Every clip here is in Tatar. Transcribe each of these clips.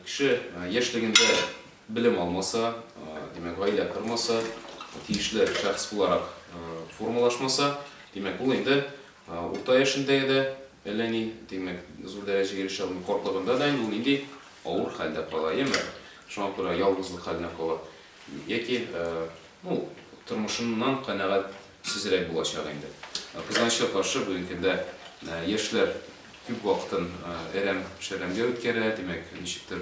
Кеше яшьлегендә белем алмаса, димәк, гаилә кормаса, тиешле шәхес буларак формалашмаса, димәк, ул инде урта яшендә дә әллә ни, димәк, зур дәрәҗәгә ирешә алмый, картлыгында да инде ул нинди авыр хәлдә кала, яме? Шуңа күрә ялгызлык хәленә кала. Яки, ну, тормышыннан канәгатьсезрәк булачак инде. Кызганычка каршы, бүгенге көндә яшьләр күп вакытын әрәм-шәрәмгә үткәрә, димәк, ничектер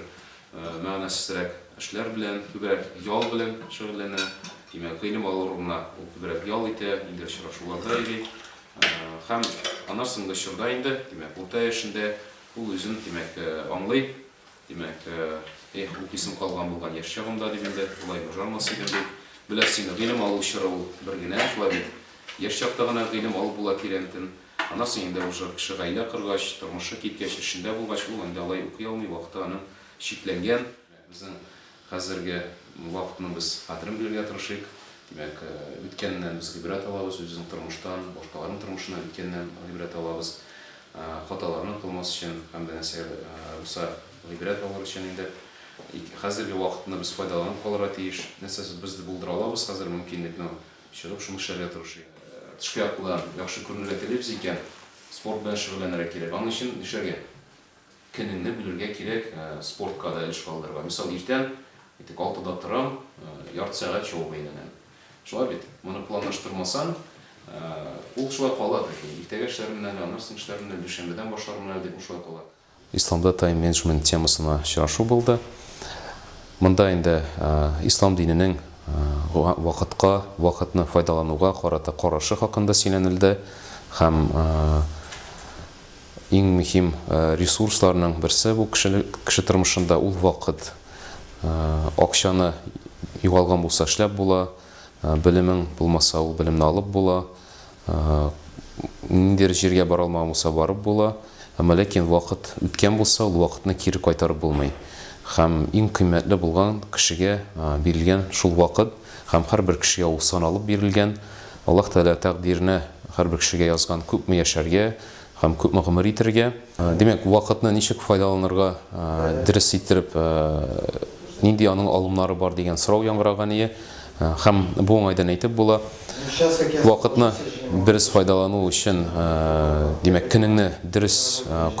мәгънәсезрәк эшләр белән, күбрәк ял белән шөгыльләнә. Димәк, гыйлем алу урынына ул күбрәк ял итә, ниндидер очрашуларда йөри. Һәм аннан соңгы чорда инде, димәк, урта яшендә ул үзен, димәк, аңлый. Димәк, эх, укыйсым калган булган яшь чагымда, дип инде, болай божармас идем, дип. Беләсез инде, гыйлем алу чоры ул бер генә, шулай бит? Яшь чакта гына гыйлем алып була тирәнтен. Аннан соң инде уже кеше гаилә коргач, тормышы киткәч, эшендә булгач, ул инде алай укый алмый, вакыты аның чикләнгән. Безнең хәзерге вакытның без кадерен белергә тырышыйк. Димәк, үткәннән без гыйбрәт алабыз, үзебезнең тормыштан, башкаларның тормышыннан үткәннән гыйбрәт алабыз. Хаталарны кылмас өчен һәм дә нәрсә булса гыйбрәт алыр өчен инде. Хәзерге вакытны без файдаланып калырга тиеш. Нәрсә без булдыра алабыз хәзер мөмкинлекне чыгып шуны эшләргә тырышыйк. Тышкы яктан яхшы күренергә телибез икән, спорт белән шөгыльләнергә кирәк. Аның өчен нишләргә? Көнеңне бүлергә кирәк, спортка да өлеш калдырырга. Мисал, иртән, әйтик, алтыда торам, ярты сәгать чабып әйләнәм. Шулай бит? Моны планлаштырмасаң, ул шулай кала бәлки. Иртәгә эшләрмен әле, аннан соң эшләрмен әле, дүшәмбедән башлармын әле дип, ул шулай кала. Исламда тайм-менеджмент темасына очрашу булды. Монда инде ислам диненең вакытка, вакытны файдалануга карата карашы хакында сөйләнелде һәм иң мөһим ресурсларның берсе бу кеше тормышында ул вакыт. Акчаны югалган булса эшләп була, белемең булмаса ул белемне алып була. Ниндидер җиргә бара алмаган булса, барып була. Әмма ләкин вакыт үткән булса, ул вакытны кире кайтарып булмый. Һәм иң кыйммәтле булган кешегә бирелгән шул вакыт, һәм һәрбер кешегә ул саналып бирелгән. Аллаһ Тәгалә тәкъдиренә һәрбер кешегә язган күпме яшәргә һәм күпме гомер итәргә. Димәк, вакытны ничек файдаланырга, дөрес иттереп, нинди аның алымнары бар дигән сорау яңгыраган ие. Һәм бу уңайдан әйтеп була, вакытны дөрес файдалану өчен, димәк, көнеңне дөрес,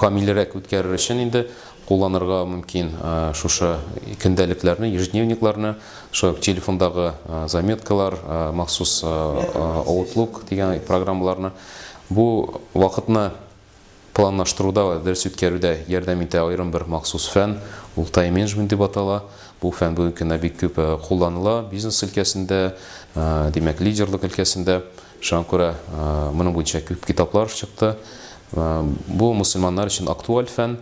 камилрәк үткәрер өчен инде кулланырга мөмкин шушы көндәлекләрне, ежедневникларны, шулай ук телефондагы заметкалар, махсус Outlook дигән программаларны. Бу вакытны Планлаштыруда вә дөрес үткәрүдә ярдәм итә аерым бер махсус фән, ул тайм-менеджмент дип атала. Бу фән бүгенге көндә бик күп кулланыла бизнес өлкәсендә, димәк, лидерлык өлкәсендә. Шуңа күрә моның буенча күп китаплар чыкты. Бу мөселманнар өчен актуаль фән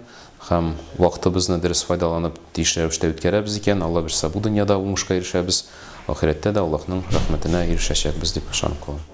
һәм вакытыбызны дөрес файдаланып, тиешле рәвештә үткәрәбез икән, Алла бирса, бу дөньяда уңышка ирешәбез, ахирәттә дә Аллаһның рәхмәтенә ирешәчәкбез дип ышанып калам.